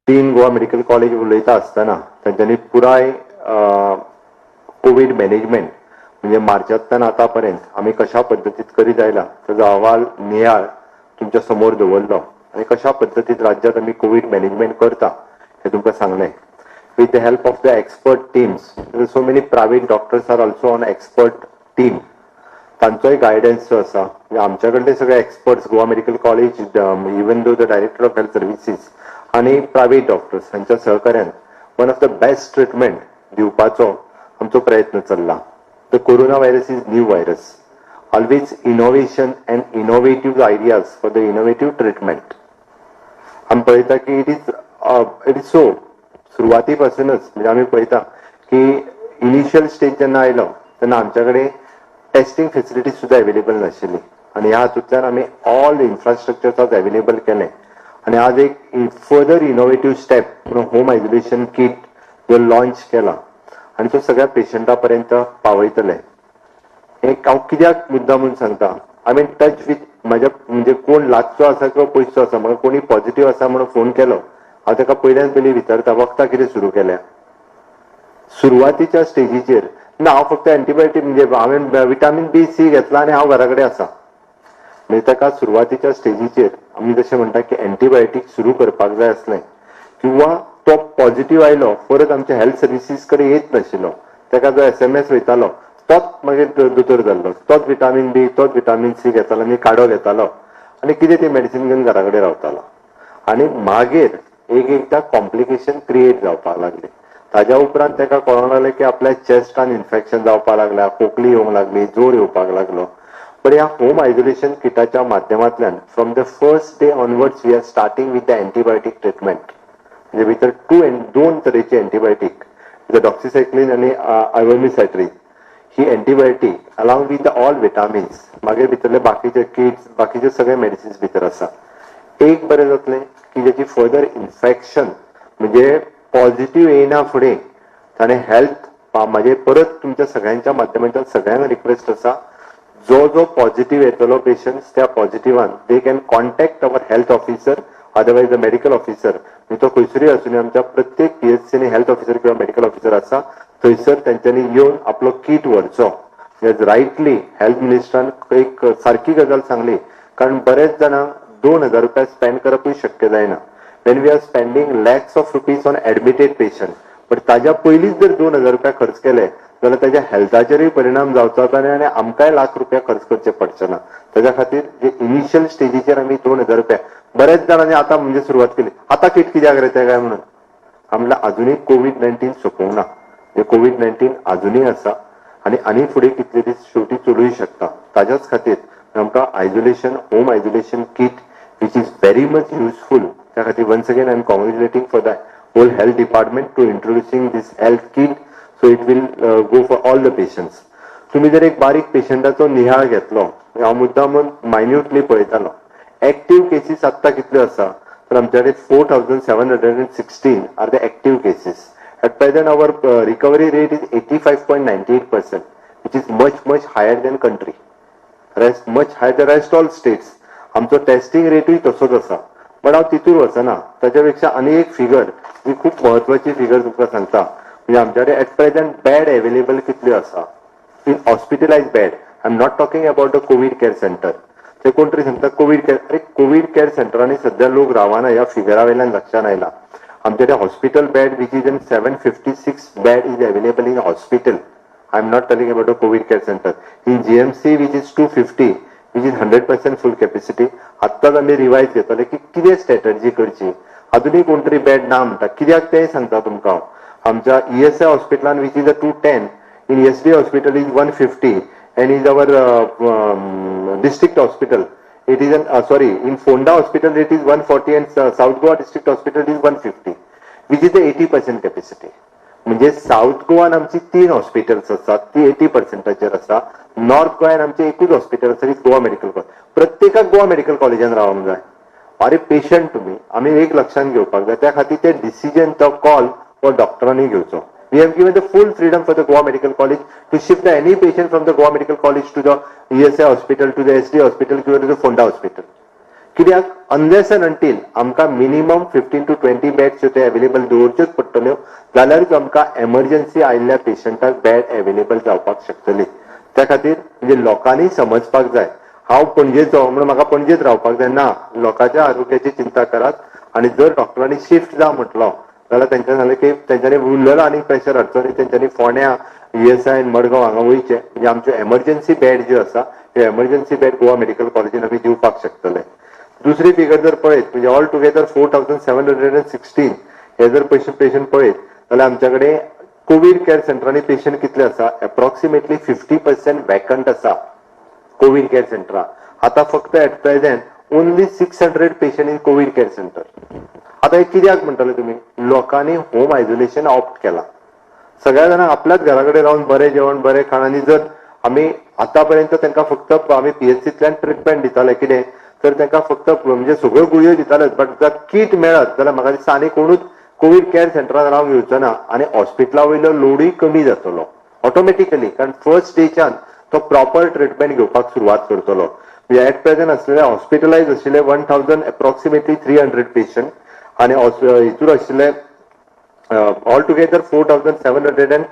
तीन Goa medical college उलयता आसतना तांच्यांनी पुराय कोवीड मॅनेजमेंट, म्हणजे मार्चांतल्यान आतां पर्यंत आमी कशा पद्दतीत करीत आयला ताजो अहवाल नियाळ तुमच्या समोर दवरलो आनी कशा पद्दतीत राज्यात आमी कोवीड मॅनेजमेंट करता हें तुमकां सांगलें. With the help of the expert teams, so many private doctors are also on expert team, तांचोय गायडन्स जो आसा. म्हणजे आमच्या कडले सगळे experts, Goa medical college, even though the director of health services आणि प्रायव्हेट डॉक्टर्स हांच्या सहकार्यान one of the best treatment दिवपाचो आमचो प्रयत्न चल्ला. The corona virus is new virus. Always innovation and innovative ideas for the innovative treatment. आमी पळयता की it is so, सुरवाती पासूनच म्हणजे आमी पळयता की इनिशियल स्टेज जेन्ना आयलो तेन्ना आमच्या कडेन टेस्टिंग फेसिलिटी सुद्दां अवेलेबल नाशिल्ली आनी ह्या हातूंतल्यान आमी ऑल इन्फ्रास्ट्रक्चर अवेलेबल केलें आनी आज एक फर्दर इनोवेटीव स्टेप म्हणून होम आयसोलेशन किट जो लॉन्च केला आनी तो सगळ्या पेशंटा पर्यंत पावयतले. हे हांव कित्याक मुद्दाम म्हणून सांगता, I mean touch with म्हाज्या, म्हणजे कोण लागचो आसा किंवा पयसचो आसा, म्हाका कोणी पॉझिटिव्ह आसा म्हणून फोन केलो, हांव ताका पयल्यान पयलीं विचारता, वखदां कितें सुरू केल्या सुरवातीच्या स्टेजीचेर? ना, हांव फक्त एंटीबायोटीक, म्हणजे हांवें विटामीन बी सी घेतला आनी हांव घरा कडेन आसा. म्हणजे ताका सुरवातीच्या स्टेजीचेर आमी जशें म्हणटा की एंटीबायोटीक सुरू करपाक जाय आसलें किंवा तो पॉझिटिव्ह आयलो, परत आमच्या हेल्थ सर्विसीस कडेन येत नाशिल्लो. ताका जो एसएमएस वयतालो तोच मागीर दोतोर जाल्लो, तोच विटामीन बी, तोच विटामीन सी घेतालो आनी काडो घेतालो आनी कितें ती मेडिसीन घेवन घरा कडेन रावतालो आनी मागीर एक एकदां कॉम्प्लिकेशन क्रिएट जावपाक लागले. ताज्या उपरांत ताका कळोंक लागलें की आपल्या चेस्टान इन्फेक्शन जावपाक लागला, खोकली येवंक लागली, जोर येवपाक लागलो. पण ह्या होम आयसोलेशन किटाच्या माध्यमांतल्यान from the first day onwards we are starting with the antibiotic treatment. म्हणजे भितर टू दोन तरेचे अँटीबायोटीक, डॉक्सिसायक्लिन आनी आयवोमिसायट्रीन, ही antibiotic along with the all vitamins, मागीर भितरले बाकीचे किट्स, बाकीचे सगळे मेडिसिन्स भितर आसा. एक बरें जातलें की ज्याची फर्दर इन्फेक्शन, म्हणजे पॉझिटिव्ह येयना फुडें ताणें हेल्थ, म्हाजे परत तुमच्या सगळ्यांच्या माध्यमांतल्यान सगळ्यांक रिक्वेस्ट आसा, जो जो पॉझिटिव्ह येतलो पेशंट्स, त्या पॉझिटिव्हान they can contact our health officer, otherwise the medical officer. म्हणजे तो खंयसरूय आसूनी, आमच्या प्रत्येक पीएचसीनी हेल्थ ऑफिसर किंवा मेडिकल ऑफिसर आसा, थंयसर तेंच्यांनी येवन आपलो किट व्हरचो. रायटली हेल्थ मिनिस्टरान एक सारकी गजाल सांगली, कारण बरेच जाणांक 2000 रुपया स्पेंड करपूय शक्य जायना when we are spending lakhs of rupees on admitted patient. But ताज्या पयलींच जर 2000 रुपया खर्च केले जाल्यार ताज्या हेल्थाचेरूय परिणाम जावचो आनी आनी आमकांय लाख रुपया खर्च करचे पडचे ना. ताज्या खातीर जे इनिशियल स्टेजीचेर आमी 2000 रुपया, बरेच जाणांनी आतां म्हणजे सुरवात केली, आतां किट कित्याक रे ते काय म्हणून. म्हणल्यार अजुनूय कोवीड 19 सोंपूंक ना. म्हणजे कोवीड 19 अजुनूय आसा आनी आनी फुडें कितले दीस शेवटी चलूय शकता. ताज्याच खातीर आमकां isolation, home isolation kit which is very much useful. त्या खातीर once again I am congratulating for the whole health department to introducing this health kit, so it will go for all the patients. तुम्ही जर एक बारीक पेशंटाचो निहाळ घेतलो, हांव मुद्दाम मायन्युटली पळयतालो, एक्टीव केसीस आत्तां कितल्यो आसा तर आमच्या कडेन 4716 are the active cases. At present our recovery rate is 85.98%, which is much much higher than country rest, much higher the rest all states. आमचो टेस्टिंग रेटूय तसोच आसा. बट हांव तितूर वचना. ताच्या पेक्षा आनी एक फिगर ही खूप म्हत्वाची फिगर तुमकां सांगता. म्हणजे आमच्या कडेन एट प्रेझेंट बेड अवेलेबल कितल्यो आसा in hospitalized bed? I am not talking about the COVID care center. ते कोण तरी सांगता कोवीड केअर. अरे, कोवीड केअर सेंटरांनी सध्या लोक रावना ह्या फिगरा वयल्यान लक्षात आयला. आमच्या hospital bed which is in 756 bed is available in hospital. I am not telling about a COVID care center. In GMC, which is 250, which is 100% full capacity. आत्ताच आमी रिवायज घेतले की कितें स्ट्रॅटर्जी करची. अजुनूय कोण तरी बेड ना म्हणटा, कित्याक तेंय सांगता तुमकां हांव. आमच्या ईएसआय हॉस्पिटलान which is a 210, in SD hospital is 150 and is our district hospital it is an sorry, in Ponda hospital it is 140 and South Goa district hospital is 150, which is the 80% capacity. म्हणजे south गोवान आमची तीन hospitals आसात, ती 80 पर्सेंटाचेर आसा. North गोंयान आमचे एकूच hospital आसा, गोवा मेडिकल कॉलेज. प्रत्येकाक गोवा मेडिकल कॉलेजान रावंक जाय? अरे, पेशंट तुमी. आमी एक लक्षात घेवपाक जाय, त्या खातीर ते डिसिजन, तो कॉल हो डॉक्टरांनी घेवचो. We have given the full freedom for the Goa Medical College to shift any patient from the Goa Medical College to the ESI hospital, to the SD hospital किंवा to the Ponda hospital. कित्याक unless and until आमकां minimum 15 two 20 beds ते available दवरच्योच पडटल्यो, जाल्यारूच आमकां emergency आयिल्ल्या पेशंटाक bed available जावपाक शकतली. त्या खातीर म्हणजे लोकांनी समजपाक जाय, हांव पणजेचो म्हणून म्हाका पणजेच रावपाक जाय ना. लोकांच्या आरोग्याची चिंता करात आणि जर डॉक्टरांनी शिफ्ट जा म्हटलो जाल्यार तेंच्यानी सांगलें की तेंच्यांनी उरलेलो आनी प्रेशर हाडचो आनी तेंच्यांनी फोंड्या ईएसआय आनी मडगांव हांगा वयचें. म्हणजे आमच्यो एमर्जन्सी बेड ज्यो आसा, त्यो एमर्जन्सी बेड गोवा मेडिकल कॉलेजीन आमी दिवपाक शकतले. दुसरी फिगर जर पळयत, म्हणजे all together 4716 हे जर पयशे पेशंट पळयत जाल्यार आमच्या कडेन कोवीड केअर सेंटरांनी पेशंट कितले आसा? एप्रॉक्सिमेटली 50% वॅकंट आसा कोवीड केअर सेंटरां. आता फक्त at present only 600 patient in Covid care center. आता हे कित्याक म्हणटले तुमी? लोकांनी होम आयसोलेशन ऑप्ट केला. सगळ्या जाणांक आपल्याच घरा कडेन रावन बरें जेवण, बरें खाण. आनी जर आमी आतापर्यंत तांकां फक्त आमी पीएचसींतल्यान ट्रिटमेंट दिताले, कितें तर तांकां फक्त म्हणजे सगळ्यो गुळयो दिताले, बट जर कीट मेळत जाल्यार म्हाका दिसता आनी कोणूच कोवीड केअर सेंटरान रावंक येवचो ना आनी हॉस्पिटला वयलो लोडूय कमी जातलो ऑटोमॅटिकली, कारण फर्स्ट डेच्यान तो प्रॉपर ट्रिटमेंट घेवपाक सुरवात करतलो. म्हणजे एट प्रेझेंट आसलेले हॉस्पिटलायज आशिल्ले 1000 approximately 300 patient आनी हितूर आशिल्ले all together 4776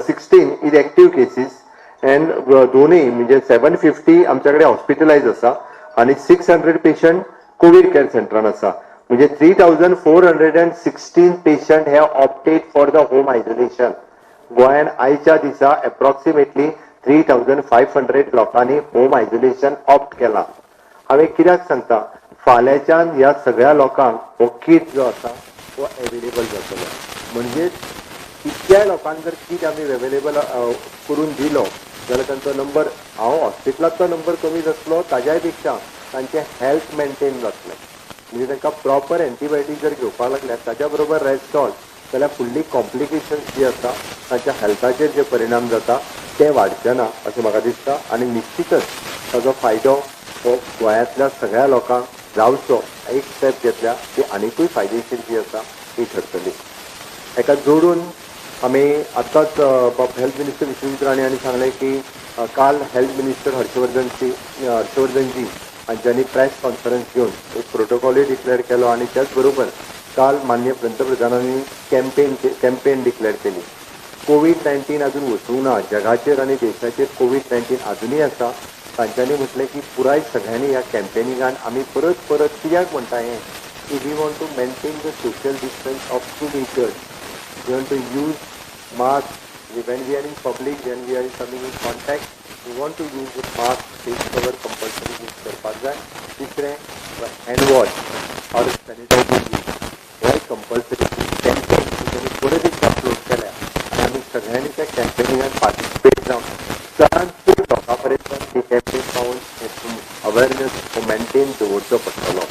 16 is active cases and दोन्ही म्हणजे 750 आमच्याकडे हॉस्पिटलायज आसा आणि 600 पेशंट कोवीड केअर सेंटरान आसा. म्हणजे 3416 patient have opted for the home isolation. गोंयान आयच्या दिसा एप्रॉक्सिमेटली 3500 लोकांनी होम आयसोलेशन ऑप्ट केला. हांवें कित्याक सांगता, फाल्यांच्यान ह्या सगळ्या लोकांक हो कीट जो आसा तो अवेलेबल जातलो. म्हणजे इतक्याय लोकांक जर कीट आमी अवेलेबल करून दिलो जाल्यार तांचो नंबर, हांव हॉस्पिटलाचो नंबर कमी जातलो, ताज्याय पेक्षा तांचें हेल्थ मेंटेन जातलें. म्हणजे तांकां प्रॉपर एंटीबायोटीक जर घेवपाक लागल्यार, ताच्या बरोबर रेस्टॉल जाल्यार फुडली कॉम्प्लिकेशन्स जी आसा, तांच्या हेल्थाचेर जे परिणाम जाता ते वाडचे ना अशें म्हाका दिसता. आनी निश्चितच ताजो फायदो हो गोंयांतल्या सगळ्या लोकांक जावचो. एक स्टेप घेतल्या ती आनिकूय फायदेशीर जी आसा ती ठरतली. एका जोडून आमी आतांच हेल्थ मिनिस्टर विश्वजीत राणे हांणी सांगलें की काल हेल्थ मिनिस्टर हर्षवर्धनजी हांच्यांनी प्रेस कॉन्फरन्स घेवन एक प्रोटोकॉलूय डिक्लेअर केलो आनी त्याच बरोबर काल माननीय पंतप्रधानांनी कॅम्पेन डिक्लेअर केली. कोवीड-19 अजून वचूंक ना. जगाचेर आनी देशाचेर कोवीड-19 अजुनूय आसा. तांच्यांनी म्हटलें की पुराय सगळ्यांनी ह्या कॅम्पेनिंगान आमी परत परत कित्याक म्हणटा हें की we want to maintain the social distance of 2 meters, we want to use mask when we are in public, when we are coming in contact, we want to use the mask, face cover compulsory use करपाक जाय. तिसरें, hand wash or sanitizer use होय compulsory. Campaign तेणी परत एकदा float केल्या आनी आमी सगळ्यांनी त्या कॅम्पेनिंगान पार्टिसिपेट जावन चडान चड लोकां पर्यंत ही कॅम्पेन पावोवन अवेरनेस हो मेंटेन दवरचो पडटलो.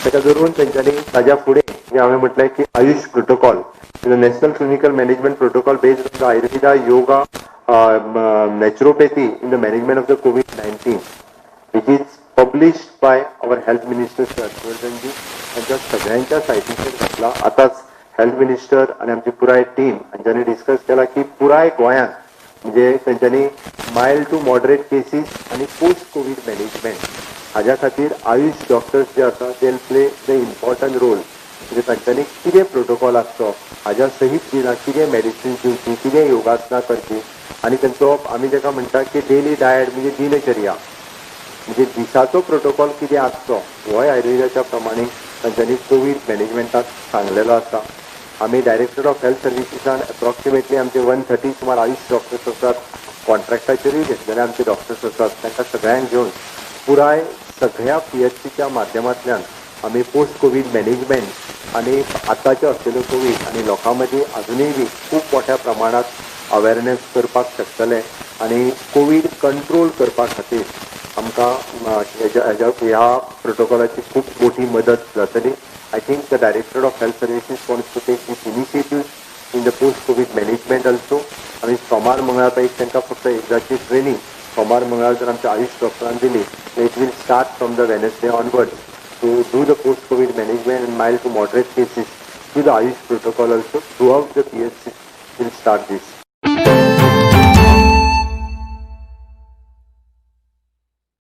ताका धरून तेंच्यांनी ताज्या फुडें जे हांवें म्हटलें की Ayush protocol, the National Clinical Management Protocol based on the Ayurveda, Yoga, Naturopathy in the management of the COVID-19, which is published by our Health Minister Sir Harshvardhan ji, तांच्या सगळ्यांच्या सायटीचेर घातला. आतांच हेल्थ मिनिस्टर आनी आमची पुराय टीम हांच्यांनी डिस्कस केला की पुराय गोंयांत म्हणजे तेंच्यांनी मायल्ड टू मॉडरेट केसीस आनी पोस्ट कोवीड मॅनेजमेंट हाज्या खातीर आयुष डॉक्टर्स जे आसा they play the important role. म्हणजे तांच्यांनी कितें प्रोटोकॉल आसचो, हाज्या सहीत दिला, कितें मेडिसिन्स दिवची, कितें योगासनां करची आनी तांचो आमी ताका म्हणटा की डेली डायट, म्हणजे दिनचर्या, म्हणजे दिसाचो प्रोटोकॉल कितें आसचो, होय आयुर्वेदाच्या प्रमाणे तांच्यांनी कोवीड मॅनेजमेंटाक सांगलेलो आसा. आमी डायरेक्टर ऑफ हेल्थ सर्विसीसान एप्रॉक्सिमेटली आमचे 130 सुमार आयुष डॉक्टर्स आसात, कॉन्ट्रॅक्टाचेरूय घेतलेले आमचे डॉक्टर्स आसात. तांकां सगळ्यांक घेवन पुराय सगळ्या पीएचसीच्या माध्यमांतल्यान आमी पोस्ट कोवीड मॅनेजमेंट आनी आतांच्यो आसलेल्यो कोवीड आनी लोकां मदीं अजुनूय बी खूब मोठ्या प्रमाणात अवेरनेस करपाक शकतले आनी कोवीड कंट्रोल करपा खातीर आमकां हेज्या हेज्या ह्या प्रोटोकॉलाची खूब मोठी मदत जातली. I think the Director of Health Services wants to take this initiative in the post Covid management also. आमी सोमार मंगळार एक तांकां फक्त एकदाची ट्रेनींग सोमार मंगळार जर आमच्या आयुष डॉक्टरान दिली, it will start from the Wednesday onward to do the post Covid management and mild to moderate cases to the AYUSH protocol also. Throughout the PHC will start this.